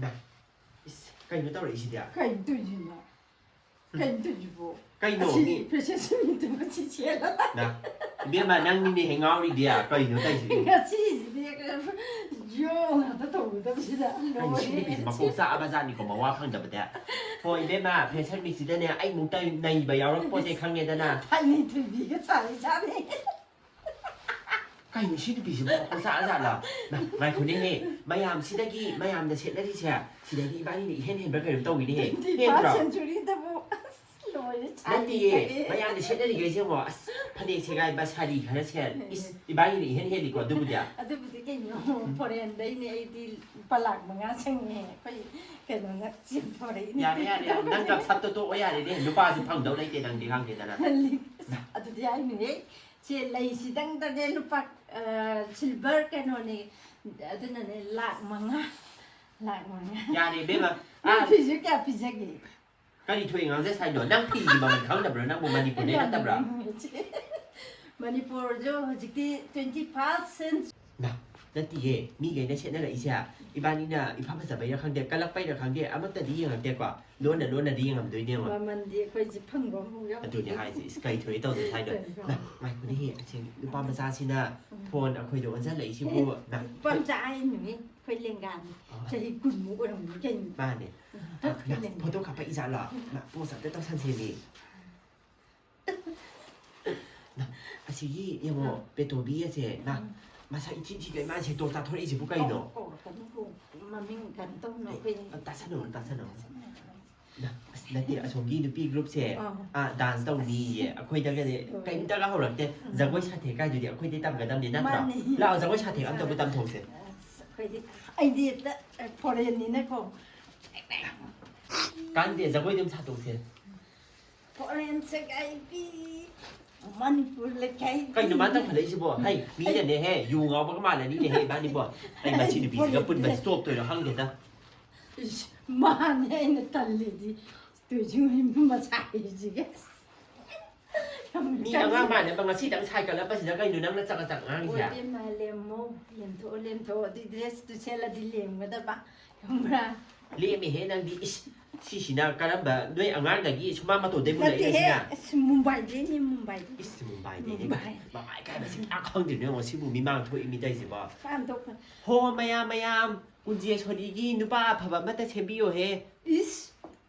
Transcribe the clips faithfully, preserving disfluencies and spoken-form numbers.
ꯏꯁ, ꯀꯩꯅꯣ ꯇꯧꯔꯛꯏꯁꯤꯗꯤ? ꯀꯩꯅꯣ ꯇꯧꯔꯤꯁꯤꯅ? ꯀꯩꯅꯣ ꯇꯧꯔꯤꯁꯤꯕꯣ? ꯀꯩꯅꯣ ꯑꯁꯤ ꯃꯤ? ꯐ꯭ꯔꯦꯁꯔꯁ ꯃꯤꯠꯇꯨ ꯃꯁꯤ ꯆꯦꯜꯂ ꯅ, ꯏꯕꯦꯝꯃ, ꯅꯪꯅꯤꯅꯦ ꯍꯦꯛ ꯉꯥꯎꯔꯤꯗꯤ꯫ ꯀꯩꯅꯣ ꯇꯧꯔꯤꯁꯤꯗꯤ? ꯉꯁꯤꯁꯤꯗꯤ ꯌꯣ ꯉꯥꯛꯇ ꯇꯧꯒꯗꯕꯁꯤꯗ ꯀꯩꯅꯣ ꯁꯤ ꯅꯨꯄꯤꯁꯤ ꯃꯀꯣꯛ ꯆꯥꯛꯑꯕ ꯖꯥꯠꯅꯤꯀꯣ, ꯃꯋꯥ ꯐꯪꯗꯕꯗ꯫ ꯍꯣꯏ ꯏꯕꯦꯝꯃ, ꯐ꯭ꯔꯦꯁꯔ ꯃꯤꯠꯁꯤꯗꯅꯦ ꯑꯩꯃꯨꯛ ꯇ- ꯅꯩꯕ ꯌꯥꯎꯔꯛꯄꯣꯠꯇꯦ, ꯈꯪꯉꯦꯗꯅ꯫ ꯊꯥꯏꯅꯩ ꯊꯣꯏꯕꯤꯒ ꯁꯥꯔꯤ ꯖꯥꯠꯅꯤ꯫ ꯀꯩꯅꯣ ꯁꯤ ꯅꯨꯄꯤꯁꯤꯕꯨ ꯃꯀꯣꯛ ꯆꯥꯛꯑ ꯖꯥꯠꯂ? ꯅ, ꯉꯥꯏꯈꯣꯅꯦꯍꯦ, ꯃꯌꯥꯝꯁꯤꯗꯒꯤ ꯃꯌꯥꯝꯅ ꯁꯦꯠꯅꯔꯤꯁꯦ, ꯁꯤꯗꯒꯤ ꯏꯕꯥꯅꯤꯅ ꯏꯍꯦꯟ ꯍꯦꯟꯕ ꯀꯩꯅꯣꯝ ꯇꯧꯋꯤꯅꯦꯍꯦ꯫ ꯇ꯭ꯋꯦꯟꯇꯤ ꯍꯦꯟꯗ꯭ꯔꯣ? ꯐꯥꯔꯁ ꯁꯦꯟꯆꯨꯔꯤꯗꯕꯨ ꯑꯁ ꯂꯣꯏꯔꯦ, ꯅꯠꯇꯤꯌꯦ, ꯆꯥꯏꯔꯦ꯫ ꯃꯌꯥꯝꯅ ꯁꯦꯠꯅꯔꯤꯈꯩꯁꯦ ꯌꯦꯡꯉꯣ, ꯑꯁ, ꯐꯅꯦꯛ ꯁꯦꯒꯥꯏꯕ, ꯁꯥꯔꯤ ꯈꯔ ꯁꯦꯠ, ꯏꯁ, ꯏꯕꯥꯅꯤꯅ ꯏꯍꯦꯟ ꯍꯦꯜꯂꯤꯀꯣ ꯑꯗꯨꯕꯨꯗꯤ꯫ ꯑꯗꯨꯕꯨꯗꯤ ꯀꯩꯅꯣ, ꯐꯣꯔꯦꯟꯗꯩꯅꯦ, ꯑꯩꯗꯤ ꯂꯨꯄꯥ ꯂꯥꯛ ꯃꯉꯥ ꯆꯪꯉꯦ, ꯑꯩꯈꯣꯏ ꯀꯩꯅꯣꯅ ꯁꯦꯝ ꯄꯣꯔꯛꯏꯅꯦ꯫ ꯌꯥꯔꯦ, ꯌꯥꯔꯦ, ꯌꯥꯔꯦ, ꯅꯪ ꯒꯞ ꯁꯞꯇꯣ ꯇꯣꯛꯑꯣ, ꯌꯥꯔꯦꯅꯦ, ꯅꯨꯄꯥꯁꯨ ꯐꯪꯗꯧ ꯂꯩꯇꯦ, ꯅꯪꯗꯤ ꯈꯪꯗꯦꯗꯅ꯫ ꯑꯗꯨꯗꯤ ꯍꯥꯏꯅꯨꯍꯦ, ꯁꯦ ꯂꯩꯁꯤꯗꯪꯗꯅꯦ ꯂꯨꯄꯥ, ꯑ, ꯁꯤꯜꯚꯔ ꯀꯩꯅꯣꯅꯦ, ꯑꯗꯨꯅꯅꯦ ꯂꯥꯛ ꯃꯉꯥ, ꯂꯥꯛ ꯃꯉꯥ꯫ ꯌꯥꯔꯦ, ꯏꯕꯦꯝꯃ꯫ ꯅꯪ ꯑꯥ, ꯐꯤꯁꯨ ꯀꯌꯥ ꯄꯤꯖꯒꯦ? ꯀꯔꯤ ꯊꯣꯛꯑꯦ ꯉꯥꯡꯖ ꯁꯥꯏꯅꯣ? ꯅꯪ ꯐꯤꯒꯤ ꯃꯃꯜ ꯈꯪꯗꯕ꯭ꯔꯣ? ꯅꯪꯕꯨ ꯃꯅꯤꯄꯨꯔꯗꯩ ꯅꯠꯇꯕ꯭ꯔꯥ? ꯃꯅꯤꯄꯨꯔꯁꯨ ꯍꯧꯖꯤꯛꯇꯤ ꯇ꯭ꯋꯦꯟꯇꯤ ꯐꯥꯏꯚ ꯁꯦꯟꯁ꯫ ꯅ, ꯅꯠꯇꯤꯌꯦ, ꯃꯤꯈꯩꯅ ꯁꯦꯠꯅꯔꯛꯏꯁꯦ ꯏꯕꯥꯅꯤꯅ ꯏꯐ ꯐꯖꯕꯩꯔ ꯈꯪꯗꯦ, ꯀꯜꯂꯛꯄꯩꯔ ꯈꯪꯗꯦ, ꯑꯃꯠꯇꯗꯤ ꯌꯦꯡꯉꯛꯇꯦꯀꯣ, ꯂꯣꯟꯅ ꯂꯣꯟꯅꯗꯤ ꯌꯦꯡꯉꯝꯗꯣꯏꯅꯦꯕ꯫ ꯃꯃꯜꯗꯤ ꯑꯩꯈꯣꯏꯁꯦ ꯐꯪꯕ ꯑꯃꯐꯥꯎ ꯌꯥꯎꯗꯦ꯫ ꯑꯗꯨꯅꯦ ꯍꯥꯏꯁꯦ, ꯏꯁ, ꯀꯩ ꯊꯣꯛꯑꯦ ꯇꯧꯗꯣꯏ ꯁꯥꯏꯅꯣ? ꯀꯩꯅꯣ? ꯅ, ꯉꯥꯏꯈꯣꯅꯦꯍꯦ, ꯑꯁꯦꯡ ꯅꯨꯄꯥ ꯃꯆꯥꯁꯤꯅ ꯎꯝ꯫ ꯐꯣꯟ ꯑꯩꯈꯣꯏꯗ ꯑꯣꯟꯁꯤꯜꯂꯛꯏꯁꯤꯕꯨ? ꯅ, ꯅꯨꯄꯥ ꯃꯆꯥ ꯍꯥꯏꯅꯨꯍꯦ, ꯑꯩꯈꯣꯏ ꯂꯦꯡꯒꯥꯅꯤ꯫ ꯑꯥ꯫ ꯆꯍꯤ ꯀꯨꯟꯃꯨꯛ ꯑꯣꯏꯔꯝꯒꯅꯤ ꯀꯩꯅꯣ꯫ ꯃꯥꯅꯦ꯫ ꯎꯝ꯫ ꯅ, ꯐꯣꯇꯣ ꯀꯥꯞꯄꯛꯏ ꯖꯥꯠꯂꯣ? ꯅ, ꯄꯣꯁ ꯑꯝꯇ ꯇꯧꯁꯟꯁꯦꯃꯤ꯫ ꯅ, ꯑꯁꯤꯒꯤ ꯌꯦꯡꯉꯣ, ꯎꯝ꯫ ꯄꯦꯇꯣꯕꯤ ꯑꯁꯦ, ꯅ, ꯎꯝ꯫ ꯃꯁꯛ ꯏꯊꯤ ꯊꯤꯒꯩ ꯃꯥ ꯁꯦꯇꯣ ꯆꯥꯊꯣꯔꯛꯏꯁꯤꯕꯨ ꯀꯩꯅꯣ? ꯀꯧ-, ꯀꯧꯔꯛꯀꯅꯨ, ꯀꯧ-, ꯃꯃꯤꯡ ꯀꯩꯅꯣ ꯇꯧꯅꯨ, ꯑꯦ, ꯑꯩꯈꯣꯏ ꯇꯥꯁꯟꯅꯧ, ꯇꯥꯁꯟꯅꯧ꯫ ꯅ, ꯑꯁ, ꯅꯠꯇꯦ, ꯑꯁꯣꯝꯒꯤ ꯅꯨꯄꯤ ꯒ꯭ꯔꯨꯞꯁꯦ, ꯑꯥ꯫ ꯑꯥ, ꯗꯥꯟꯁ ꯇꯧꯅꯤꯌꯦ꯫ ꯑꯩꯈꯣꯏꯗꯒꯗꯤ ꯍꯣꯏ꯫ ꯀꯩꯝꯇꯒ ꯍꯧꯔꯛꯇꯦ꯫ ꯎꯝ꯫ ꯖꯒꯣꯏ ꯁꯥꯊꯦꯛ ꯀꯥꯏꯗꯨꯗꯤ ꯑꯩꯈꯣꯏꯗꯤ ꯇꯝꯒꯗꯕꯅꯤ, ꯅꯠꯇ꯭ꯔꯣ? ꯃꯥꯅꯤ꯫ ꯂꯥꯛꯑꯣ, ꯖꯒꯣꯏ ꯁꯥꯊꯦꯛ ꯑꯝꯇꯕꯨ ꯇꯝꯊꯣꯛꯁꯦ꯫ ꯑꯁ, ꯑꯩꯈꯣꯏꯗꯤ, ꯑꯩꯗꯤ ꯍꯦꯛꯇ, ꯑꯦ, ꯐꯣꯔꯦꯟꯅꯤꯅꯀꯣ꯫ ꯀꯥꯟꯗꯦ, ꯖꯒꯣꯏꯗꯤ ꯑꯗꯨꯝ ꯁꯥꯊꯣꯛꯁꯦ꯫ ꯐꯣꯔꯦꯟ ꯁꯒꯥꯏꯕꯤ, ꯃꯅꯤꯄꯨꯔ ꯂꯩꯀꯥꯏ꯫ ꯀꯩꯅꯣ ꯃꯥ ꯇꯧꯈꯠꯂꯛꯏꯁꯤꯕꯣ? ꯍꯩ, ꯃꯤꯅꯅꯦꯍꯦ, ꯌꯨ ꯉꯥꯎꯕꯒ ꯃꯥꯟꯅꯅꯤꯅꯦꯍꯦ, ꯏꯕꯥꯅꯤꯕꯣ꯫ ꯑꯩ ꯃꯁꯤ ꯅꯨꯄꯤꯁꯤꯒ ꯄꯨꯟꯕꯁꯤ ꯆꯣꯞꯇꯣꯏꯔꯣ ꯈꯪꯗꯦꯗ꯫ ꯏꯁ, ꯃꯥꯅꯦ ꯑꯩꯅ ꯇꯜꯂꯤꯗꯤ꯫ ꯇꯨꯏꯁꯤꯡ ꯃꯆꯥꯁꯤꯒ꯫ ꯃꯤ ꯑꯉꯥꯡ ꯃꯥꯟꯅꯕ ꯉꯁꯤꯗꯪ ꯁꯥꯏ ꯀꯠꯂꯛꯄꯁꯤꯗ ꯀꯩꯅꯣ ꯅꯪꯅ ꯆꯒꯠ ꯆꯒꯠ ꯉꯥꯡꯉꯤꯁꯦ? ꯑꯣꯏꯕꯦꯝꯃ, ꯂꯦꯝꯃꯣ, ꯂꯦꯝꯊꯣꯛꯑꯣ, ꯂꯦꯝꯊꯣꯛꯑꯣ꯫ ꯑꯗꯨꯏ ꯗ꯭ꯔꯦꯁꯇꯨ ꯁꯦꯠꯂꯗꯤ ꯂꯦꯝꯒꯗꯕ, ꯈꯪꯕ꯭ꯔꯥ? ꯂꯦꯝꯃꯤꯍꯦ ꯅꯪꯗꯤ꯫ ꯏꯁ, ꯁꯤꯁꯤꯅ ꯀꯔꯝꯕ ꯅꯣꯏ ꯑꯉꯥꯡꯗꯒꯤ ꯁꯨꯃꯥꯡ ꯃꯇꯣꯟꯗꯩ ꯅꯠꯇꯦꯍꯦ, ꯄꯨꯜꯂꯛꯏꯁꯤꯅ? ꯑꯁ, ꯃꯨꯝꯕꯥꯏꯗꯩꯅꯦ, ꯃꯨꯝꯕꯥꯏꯗꯩ꯫ ꯏꯁ, ꯃꯨꯝꯕꯥꯏꯗꯩꯅꯦ꯫ ꯃꯨꯝꯕꯥꯏ꯫ ꯃꯃꯥꯏ ꯀꯥꯏꯕꯁꯤ ꯀꯌꯥ ꯈꯪꯗ꯭ꯔꯤꯅꯣ ꯌꯦꯡꯉꯣ, ꯁꯤꯕꯨ ꯃꯤꯃꯥꯡ ꯊꯣꯛꯏ ꯃꯤ ꯇꯧꯔꯤꯁꯤꯕꯣ꯫ ꯀꯥꯟꯊꯣꯛꯄ꯫ ꯍꯣ, ꯃꯌꯥꯝ, ꯃꯌꯥꯝ, ꯀꯨꯟꯖꯦꯁꯣꯔꯤꯒꯤ ꯅꯨꯄꯥ ꯑꯐꯕ ꯑꯃꯇ ꯁꯦꯝꯕꯤꯌꯣꯍꯦ꯫ ꯏꯁ,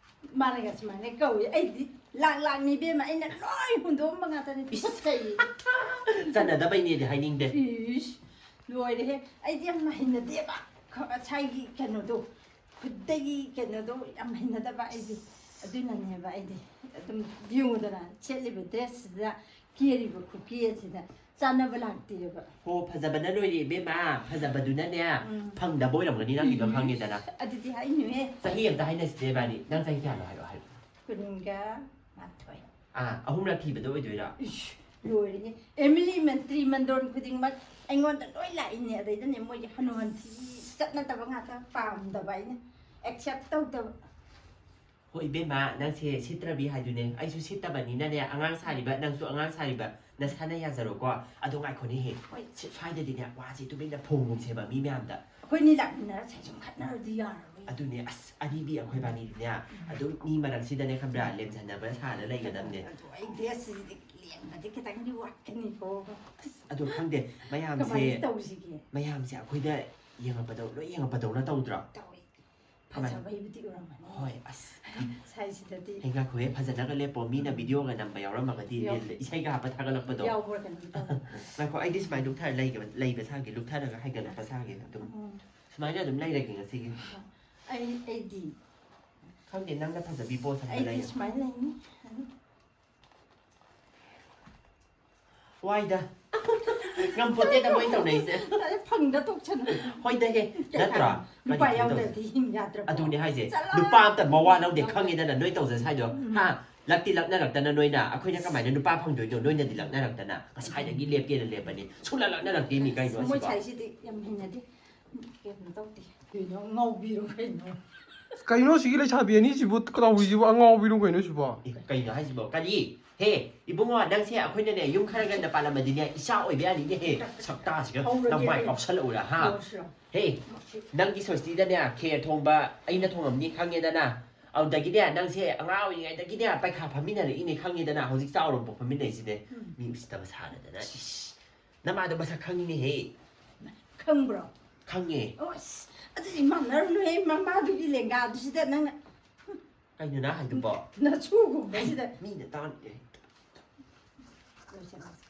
ꯃꯥꯅꯒ ꯁꯨꯃꯥꯏꯅ ꯀꯧꯏ꯫ ꯑꯩꯗꯤ ꯂꯥꯛ ꯂꯥꯛꯅꯤ ꯏꯕꯦꯝꯃ, ꯑꯩꯅ ꯂꯣꯏ ꯍꯨꯟꯗꯣꯛꯑꯝꯕ ꯉꯥꯛꯇꯅꯤ꯫ ꯏꯁ꯫ ꯇꯨꯀꯠꯆꯩꯌꯦ꯫ ꯆꯟꯅꯗꯕꯩꯅꯦꯗꯤ ꯍꯥꯏꯅꯤꯡꯗꯦ꯫ ꯏꯁ, ꯂꯣꯏꯔꯦꯍꯦ꯫ ꯑꯩꯗꯤ ꯌꯥꯝ ꯍꯩꯅꯗꯦꯕ꯫ ꯈ-, ꯉꯁꯥꯏꯒꯤ ꯀꯩꯅꯣꯗꯣ, ꯈꯨꯠꯇꯒꯤ ꯀꯩꯅꯣꯗꯣ ꯌꯥꯝ ꯍꯩꯅꯗꯕ ꯑꯩꯗꯤ꯫ ꯑꯗꯨꯅꯅꯦꯕ ꯑꯩꯗꯤ꯫ ꯑꯗꯨꯝ ꯌꯦꯡꯉꯨꯗꯅ, ꯁꯦꯠꯂꯤꯕ ꯗ꯭ꯔꯦꯁꯁꯤꯗ, ꯀꯦꯔꯤꯕ ꯈꯨꯀꯦꯁꯤꯗ ꯆꯥꯟꯅꯕ ꯂꯥꯛꯇꯦꯕ꯫ ꯍꯣ, ꯐꯖꯕꯅ ꯂꯣꯏꯔꯦ ꯏꯕꯦꯝꯃ, ꯐꯖꯕꯗꯨꯅꯅꯦ꯫ ꯎꯝ꯫ ꯐꯪꯗꯕ ꯑꯣꯏꯔꯝꯒꯅꯤ ꯅꯪꯒꯤꯗꯣ ꯈꯪꯉꯦꯗꯅ꯫ ꯑꯗꯨꯗꯤ ꯍꯥꯏꯅꯨꯍꯦ꯫ ꯆꯍꯤ ꯑꯝꯇ ꯍꯥꯏꯅꯁꯤꯗꯦ ꯏꯕꯥꯅꯤ꯫ ꯅꯪ ꯆꯍꯤ ꯀꯌꯥꯅꯣ ꯍꯥꯏꯔꯣ, ꯍꯥꯏꯔꯣ꯫ ꯀꯨꯟꯒ ꯃꯥꯊꯣꯏ꯫ ꯑꯥ, ꯑꯍꯨꯝꯂꯛ ꯊꯤꯕꯗꯣ ꯑꯣꯏꯗꯣꯏꯔꯣ? ꯏꯁ, ꯂꯣꯏꯔꯦꯍꯦ꯫ ꯑꯦꯃꯤꯂꯤ ꯃꯟꯇ꯭ꯔꯤ ꯃꯟꯗꯣꯟ ꯈꯨꯗꯤꯡꯃꯛ ꯑꯩꯉꯣꯟꯗ ꯂꯣꯏ ꯂꯥꯛꯏꯅꯦ꯫ ꯑꯗꯩꯗꯅꯦ, ꯃꯣꯏꯒꯤ ꯍꯅꯨ ꯍꯟꯊꯤ ꯆꯠꯅꯗꯕ ꯉꯥꯛꯇ ꯄꯥꯝꯗꯕ ꯑꯩꯅ, ꯑꯦꯛꯁꯦꯞ ꯇꯧꯗꯕ꯫ ꯍꯣꯏ ꯏꯕꯦꯝꯃ, ꯅꯪꯁꯦ ꯁꯤꯠꯇ꯭ꯔꯕꯤ ꯍꯥꯏꯗꯨꯅꯦ꯫ ꯑꯩꯁꯨ ꯁꯤꯠꯇꯕꯅꯤꯅꯅꯦ, ꯑꯉꯥꯡ ꯁꯥꯔꯤꯕ, ꯅꯪꯁꯨ ꯑꯉꯥꯡ ꯁꯥꯔꯤꯕ, ꯅꯁꯥꯅ ꯌꯥꯖꯔꯣꯀꯣ꯫ ꯑꯗꯣ ꯉꯥꯏꯈꯣꯅꯦꯍꯦ, ꯁꯤ-, ꯁ꯭ꯋꯥꯏꯗꯗꯤꯅꯦ, ꯋꯥꯁꯦ ꯇꯨꯃꯤꯟꯅ ꯐꯣꯡꯒꯨꯝꯁꯦꯕ ꯃꯤ ꯃꯌꯥꯝꯗ꯫ ꯑꯩꯈꯣꯏꯅꯤ ꯂꯥꯛꯃꯤꯟꯅꯔꯁꯦ, ꯁꯨꯝ ꯈꯠꯅꯔꯗꯤ ꯌꯥꯔꯔꯣꯏ꯫ ꯑꯗꯨꯅꯦ, ꯑꯁ, ꯑꯔꯤꯕꯤ ꯑꯩꯈꯣꯏꯕꯥꯅꯤꯗꯤꯅꯦ, ꯑꯗꯨꯝ ꯃꯤ ꯃꯔꯛꯁꯤꯗꯅꯦ, ꯈꯪꯕ꯭ꯔꯥ, ꯂꯦꯝꯖꯟꯅꯕ ꯁꯥꯔ ꯂꯩꯒꯗꯕꯅꯦ꯫ ꯑꯗꯣ ꯑꯩ ꯗ꯭ꯔꯦꯁꯁꯤꯗꯤ ꯂꯦꯝꯕꯗꯤ ꯈꯤꯇꯪꯗꯤ ꯋꯥꯠꯀꯅꯤꯀꯣ꯫ ꯑꯁ, ꯑꯗꯣ ꯈꯪꯗꯦ, ꯃꯌꯥꯝꯁꯦ, ꯀꯃꯥꯏꯅ ꯇꯧꯁꯤꯒꯦ? ꯃꯌꯥꯝꯁꯦ ꯑꯩꯈꯣꯏꯗ ꯌꯦꯡꯉꯛꯄꯗꯧ-, ꯂꯣꯏ ꯌꯦꯡꯉꯛꯄꯗꯧꯅ ꯇꯧꯗ꯭ꯔꯣ? ꯇꯧꯏ꯫ ꯀꯃꯥꯏꯅ? ꯐꯖꯕꯩꯕꯨꯗꯤ ꯎꯔꯝꯃꯅꯤ꯫ ꯍꯣꯏ, ꯑꯁ꯫ ꯁ꯭ꯋꯥꯏꯁꯤꯗꯗꯤ ꯍꯦ, ꯉꯥꯏꯈꯣ, ꯍꯦ, ꯐꯖꯅꯒ ꯂꯦꯞꯄꯣ, ꯃꯤꯅ ꯚꯤꯗꯤꯑꯣꯒ ꯅꯝꯕ ꯌꯥꯎꯔꯝꯃꯒꯗꯤ, ꯌꯥꯎ-, ꯔꯤꯜꯗ ꯏꯁꯩꯒ ꯍꯥꯞꯄ ꯊꯥꯒꯠꯂꯛꯄꯗꯣ꯫ ꯌꯥꯎꯕ꯭ꯔꯥ ꯀꯩꯅꯣꯝ ꯇꯧꯋꯦ꯫ ꯉꯥꯏꯈꯣ, ꯑꯩꯗꯤ ꯁꯨꯃꯥꯏꯅ ꯂꯨꯞꯊꯔ ꯂꯩꯒꯦꯕ, ꯂꯩꯕ ꯁꯥꯒꯦ, ꯂꯨꯞꯊꯔꯒ ꯍꯥꯏꯒꯠꯂꯛꯄ ꯁꯥꯒꯦ ꯑꯗꯨꯝ꯫ ꯎꯝ꯫ ꯁꯨꯃꯥꯏꯅ ꯑꯗꯨꯝ ꯂꯩꯔꯒꯦ ꯉꯁꯤꯒꯤ꯫ ꯑꯩ, ꯑꯩꯗꯤ, ꯈꯪꯗꯦ, ꯅꯪꯅ ꯐꯖꯕꯤ ꯄꯣꯁ ꯑꯃ ꯑꯩꯗꯤ ꯂꯩꯌꯣ꯫ ꯁꯨꯃꯥꯏꯅ ꯂꯩꯅꯤ꯫ ꯋꯥꯏꯗ꯫ ꯉꯝꯄꯣꯠꯇꯦꯗ ꯃꯣꯏ ꯇꯧꯅꯩꯁꯦ꯫ ꯑꯗ ꯐꯪꯗ ꯇꯣꯛꯁꯅꯨ꯫ ꯍꯣꯏꯗ ꯍꯦ, ꯅꯠꯇ꯭ꯔꯣ? ꯅꯨꯄꯥ ꯀꯔꯤ ꯌꯥꯎꯗ꯭ꯔꯗꯤ ꯍꯤꯡ ꯌꯥꯗ꯭ꯔꯕꯣ? ꯑꯗꯨꯅꯦ ꯍꯥꯏꯁꯦ꯫ ꯆꯠꯂꯣ꯫ ꯅꯨꯄꯥ ꯑꯝꯇ ꯃꯋꯥ ꯂꯧꯗꯦ, ꯈꯪꯉꯦꯗꯅ ꯅꯣꯏ ꯇꯧꯖ ꯁꯥꯏꯗꯣ꯫ ꯎꯝ꯫ ꯍꯥ? ꯂꯛꯇꯤ ꯂꯛꯅꯔꯛꯇꯅ ꯅꯣꯏꯅ, ꯑꯩꯈꯣꯏꯅ ꯀꯃꯥꯏꯅ ꯅꯨꯄꯥ ꯐꯪꯗꯣꯏꯅꯣ? ꯅꯣꯏꯅꯗꯤ ꯂꯛꯅꯔꯛꯇꯅ꯫ ꯉꯁꯥꯏꯗꯒꯤ ꯂꯦꯞꯀꯦꯅ ꯂꯦꯞꯄꯅꯤ꯫ ꯁꯨꯡꯂꯛ ꯂꯛꯅꯔꯛꯇꯦ ꯃꯤ ꯀꯩꯅꯣ ꯃꯣꯏ ꯑꯁꯤꯕꯣ? ꯁꯥꯏꯁꯤꯗꯤ ꯌꯥꯝ ꯍꯩꯅꯗꯦ꯫ ꯀꯩꯅꯣ ꯇꯧꯗꯦ꯫ ꯀꯩꯅꯣ ꯉꯥꯎꯕꯤꯔꯣ ꯀꯩꯅꯣ꯫ ꯀꯩꯅꯣ ꯁꯤꯒꯤ ꯂꯩꯁꯥꯕꯤ ꯑꯅꯤꯁꯤꯕꯨ ꯇꯧꯔꯤꯁꯤꯕꯨ? ꯑꯉꯥꯎꯕꯤꯔꯣ ꯀꯩꯅꯣ ꯁꯤꯕꯣ? ꯑꯦ, ꯀꯩꯅꯣ ꯍꯥꯏꯁꯤꯕꯣ? ꯀꯔꯤ? ꯍꯦ, ꯏꯕꯨꯡꯉꯣ, ꯅꯪꯁꯦ ꯑꯩꯈꯣꯏꯅꯅꯦ ꯌꯨꯝ ꯈꯔ ꯉꯟꯅ ꯄꯥꯜꯂꯝꯃꯗꯤꯅꯦ ꯏꯆꯥ ꯑꯣꯏꯕ ꯌꯥꯅꯤꯅꯦ꯫ ꯍꯦ, ꯁꯛꯇꯥꯁꯤꯒ ꯍꯧꯔꯒꯦ ꯅꯃꯥꯏ ꯑꯩ꯫ ꯀꯥꯎꯁꯜꯂꯛꯎꯔꯥ ꯍꯥ? ꯇꯧꯁꯤꯔꯣ? ꯍꯦ, ꯅꯪꯒꯤ ꯁꯣꯁꯇꯤꯗꯅꯦ ꯈꯦꯔ ꯊꯣꯡꯕ ꯑꯩꯅ ꯊꯣꯡꯉꯝꯅꯤ ꯈꯪꯉꯦꯗꯅ꯫ ꯑꯗꯨꯗꯒꯤꯅꯦ ꯅꯪꯁꯦ ꯑꯉꯥꯡ ꯑꯣꯏꯔꯤꯉꯩꯗꯒꯤꯅꯦ ꯄꯩꯈꯥ ꯐꯝꯃꯤꯟꯅꯔꯛꯏꯅꯦ ꯈꯪꯉꯦꯗꯅ꯫ ꯍꯧꯖꯤꯛ ꯆꯥꯎꯔꯕ ꯐꯝꯃꯤꯟꯅꯩꯁꯤꯅꯦ꯫ ꯎꯝ꯫ ꯃꯤ ꯎꯁꯤꯠꯇꯕ ꯁꯥꯗꯅ꯫ ꯏꯁ, ꯅꯃꯥꯗꯣ ꯃꯁꯛ ꯈꯪꯉꯤꯅꯦꯍꯦ꯫ ꯈꯪꯕ꯭ꯔꯣ? ꯈꯪꯉꯦ꯫ ꯑꯣ, ꯑꯁ, ꯑꯗꯨꯗꯤ ꯃꯥꯟꯅꯔꯨꯅꯨꯍꯦ, ꯃꯃꯥꯗꯨꯒꯤ ꯂꯦꯡꯒꯥꯗꯨꯁꯤꯗ ꯅꯪꯅ ꯀꯩꯅꯣ ꯅꯪ ꯍꯥꯏꯗꯨꯕꯣ? ꯅꯁꯨꯒꯨꯝꯕꯁꯤꯗ꯫ ꯃꯤꯅ ꯇꯥꯟ-, ꯑꯦ, ꯂꯣꯏꯁꯤꯜꯂꯁꯤ꯫